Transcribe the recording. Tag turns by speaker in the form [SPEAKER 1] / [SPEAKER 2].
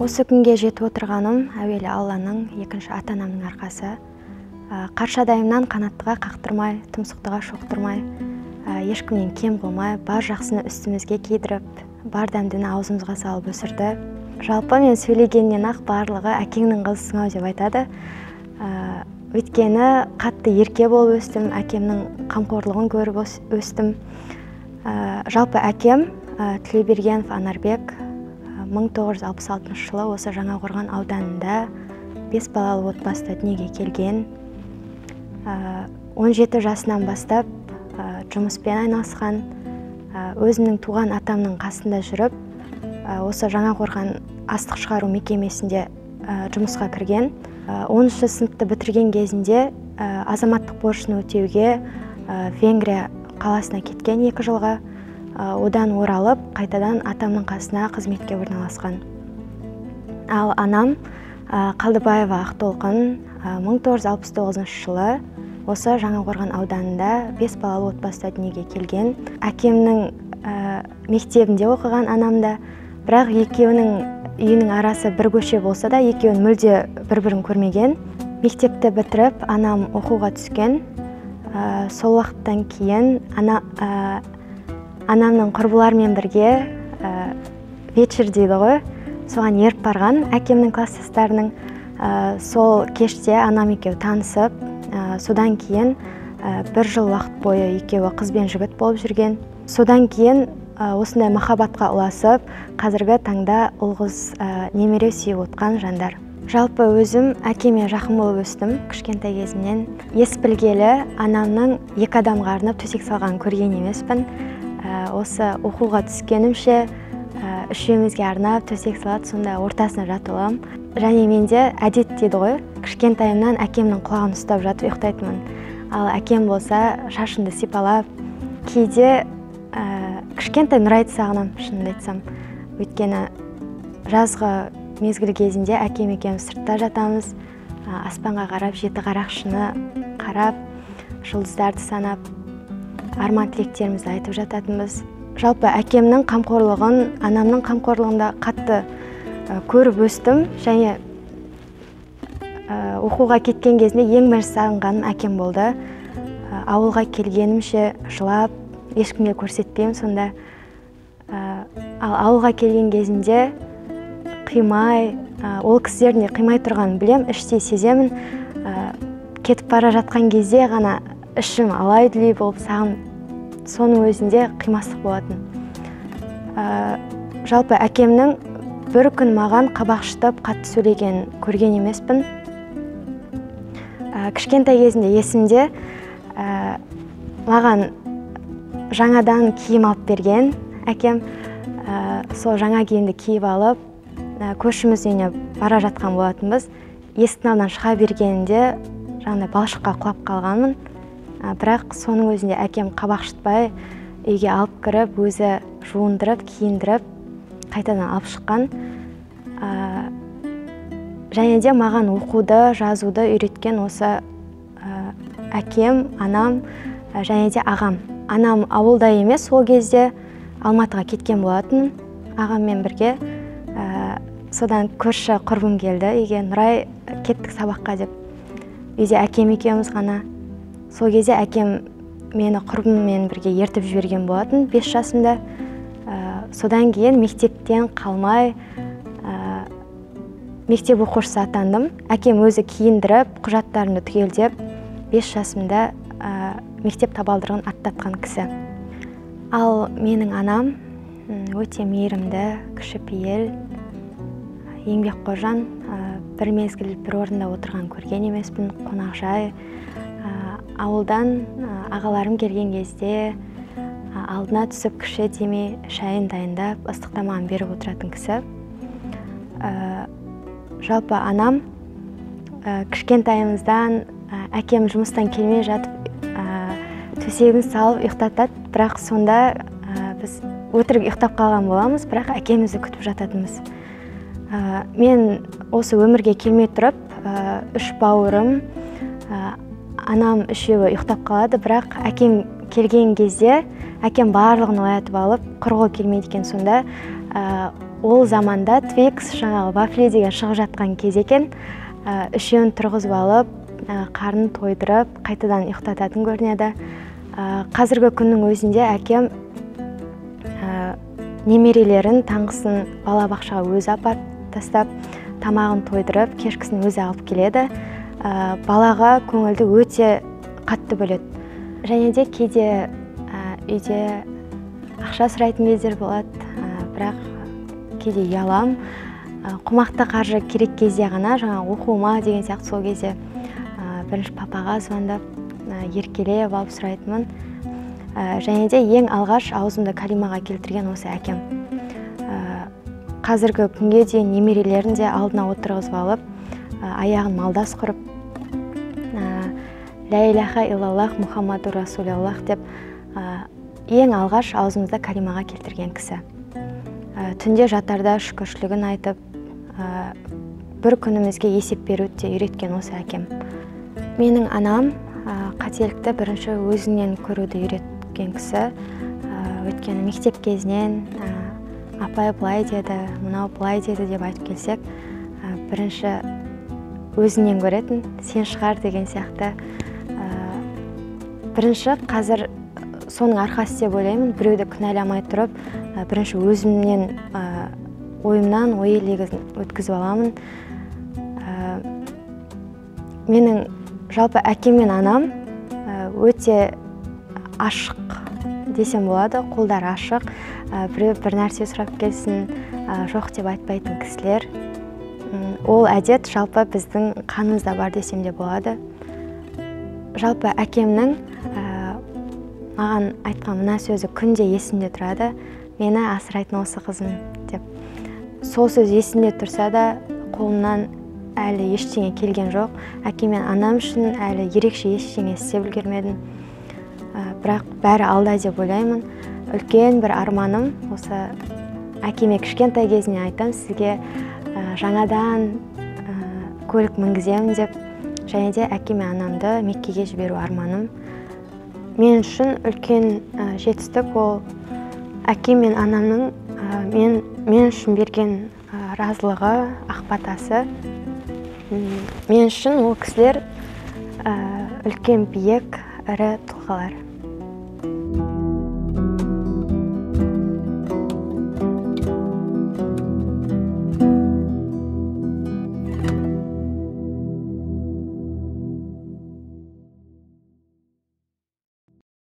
[SPEAKER 1] Осы күнге жетіп отырғаным әуелі Алланың, екінші ата-анамның арқасы. Қаршадайымнан қанаттыға қақтырмай, тұмсықтыға шоқтырмай, ешкімнен кем қылмай, бар жақсыны үстімізге кидіріп, бар дәмдіні аузымызға салып өсірді. Жалпы мен сөйлегеннен ақ барлығы әкеңнің қызысың ау деп айтады. Өйткені қатты ерке болып өстім, әкемнің қамқорлығын көріп өстім. Жалпы әкем Тілеубергенов Анарбек 1966 жылы осы Жаңақорған ауданында 5 балалы отбасыда дүниеге келген. 17 жасынан бастап жұмыспен айналысқан, өзімнің туған атамның қасында жүріп, осы Жаңақорған астық шығару мекемесінде жұмысқа кірген. 10 сыныпты бітірген кезінде азаматтық борышын өтеуге Венгрия қаласына кеткен 2 жылға. Одан оралып, қайтадан атамның қасына қызметке орналасқан. Ал анам Қалдыбаева Ақтолқын 1969 жылы осы Жаңақорған ауданында 5 балалы отбасыда дүниеге келген. Әкемнің мектебінде оқыған анам да, бірақ екеуінің үйінің арасы бір көше болса да, екеуін мүлде бір-бірін көрмеген. Мектепті бітіріп, анам оқуға түскен. Сол уақыттан кейін анамның құрбыларымен бірге вечер дейді ғой, соған еріп барған әкемнің класстастарының. Сол кеште анам екеуі танысып, содан кейін бір жыл уақыт бойы екеуі қыз бен жігіт болып жүрген. Содан кейін осындай махаббатқа ұласып, қазіргі таңда ұл-қыз немере сүйіп отқан жандар. Жалпы өзім әкеме жақын болып өстім кішкентай кезімнен. Ес білгелі анамның екі адамға арнап төсек салғанын көрген емеспін. Осы оқуға түскенімше үшеумізге арнап төсек салады, сонда ортасына жатып аламын. Және менде әдет дейді ғой, кішкентайымнан әкемнің құлағын ұстап жатып ұйықтайтынмын. Ал әкем болса шашымды сипалап, кейде кішкентай Нұрайды сағынамын, шынымды айтсам. Өйткені жазғы мезгіл кезінде әкем екеуміз сыртта жатамыз, аспанға қарап, жеті қарақшыны қарап, жұлдыздарды санап, арман тілектерімізді айтып жататынбыз. Жалпы әкемнің қамқорлығын, анамның қамқорлығын да қатты көріп өстім. Және оқуға кеткен кезінде ең бірінші сағынғаным әкем болды. Ауылға келгенімше жылап, ешкімге көрсетпеймін сонда. Ал ауылға келген кезінде қимай, ол кісілердің де қимай тұрғанын білем, іштей сеземін. Кетіп бара жатқан кезде ғана ішім алай-дүлей болып сағын, соның өзінде қимастық болатын. Жалпы әкемнің бір күн маған қабақ шытып қатты сөйлегенін көрген емеспін. Кішкентай кезімде есімде, маған жаңадан киім алып берген әкем. Сол жаңа киімді киіп алып, көршіміздің үйіне бара жатқан болатынбыз. Есіктің алдынан шыға бергенімде жаңағыдай балшыққа құлап қалғанмын. Бірақ соның өзінде әкем қабақ шытпай үйге алып кіріп, өзі жуындырып, киіндіріп, қайтадан алып шыққан. Және де маған оқуды, жазуды үйреткен осы әкем, анам және де ағам. Анам ауылда емес, ол кезде Алматыға кеткен болатын ағаммен бірге. Содан көрші құрбым келді үйге, Нұрай, кеттік сабаққа деп. Үйде әкем екеуміз ғана. Сол кезде әкем мені құрбыммен бірге ертіп жіберген болатын 5 жасымда. Содан кейін мектептен қалмай мектеп оқушысы атандым. Әкем өзі киіндіріп, құжаттарымды түгелдеп, 5 жасымда мектеп табалдырығын аттатқан кісі. Ал менің анам өте мейірімді, кішіпейіл, еңбекқор жан. Бір мезгіл бір орында отырған көрген емеспін, қонақжай. Ауылдан ағаларым келген кезде алдына түсіп кіші демей шайын дайындап, ыстық тамағын беріп отыратын кісі. Жалпы анам кішкентайымыздан әкем жұмыстан келмей жатып төсегін салып ұйықтатады, бірақ сонда біз өтірік ұйықтап қалған боламыз, бірақ әкемізді күтіп жататынбыз. Мен осы өмірге келмей тұрып, үш бауырым, анам үшеуі ұйықтап қалады, бірақ әкем келген кезде әкем барлығын оятып алып, құр қол келмейді екен сонда, Ол заманда Твикс, жаңағы вафли деген шығып жатқан кез екен. Үшеуін тұрғызып алып, қарнын тойдырып, қайтадан ұйықтататын көрінеді. Қазіргі күннің өзінде әкем немерелерін таңғысын балабақшаға өзі апарып тастап, тамағын тойдырып, кешкісін өзі алып келеді. Балаға көңілді өте қатты бөледі. Және де кейде үйде ақша сұрайтын кездер болады, бірақ кейде ұялам. Қомақты қаржы керек кезде ғана, жаңа оқуыма деген сияқты, сол кезде бірінші папаға звондап, еркелеп алып сұрайтынмын. Және де ең алғаш аузымды калимаға келтірген осы әкем. Қазіргі күнге дейін немерелерін де алдына отырғызып алып, аяғын малдас құрып, «Ля иляха иллаллах Мухаммаду Расулаллах» деп ең алғаш аузымызда калимаға келтірген кісі. Түнде жатарда шүкіршілігін айтып, бір күнімізге есеп беруді де үйреткен осы әкем. Менің анам қателікті бірінші өзінен көруді үйреткен кісі. Өйткені мектеп кезінен апай былай деді, мынау былай деді деп айтып келсек, бірінші өзінен көретін, сен шығар деген сияқты. Бірінші қазір соның арқасы деп ойлаймын, біреуді кінәламай тұрып, бірінші өзімнен, ойымнан ой елегін өткізіп аламын. Менің жалпы әкем мен анам өте ашық десем болады, қолдары ашық, біреу бір нәрсе сұрап келсін, жоқ деп айтпайтын кісілер. Ол әдет жалпы біздің қанымызда бар десем де болады. Жалпы әкемнің маған айтқан мына сөзі күнде есімде тұрады: мені асырайтын осы қызым деп. Сол сөз есімде тұрса да, қолымнан әлі ештеңе келген жоқ. Әкем мен анам үшін әлі ерекше ештеңе істеп үлгермедім. Бірақ бәрі алда деп ойлаймын. Үлкен бір арманым осы әкеме кішкентай кезінен айтам, сізге жаңадан көлік мінгіземін деп. Және де әкем мен анамды Меккеге жіберу арманым. Мен үшін үлкен жетістік ол әкем мен анамның мен үшін берген разылығы, ақ батасы. Мен үшін ол кісілер үлкен биік, ірі тұлғалар.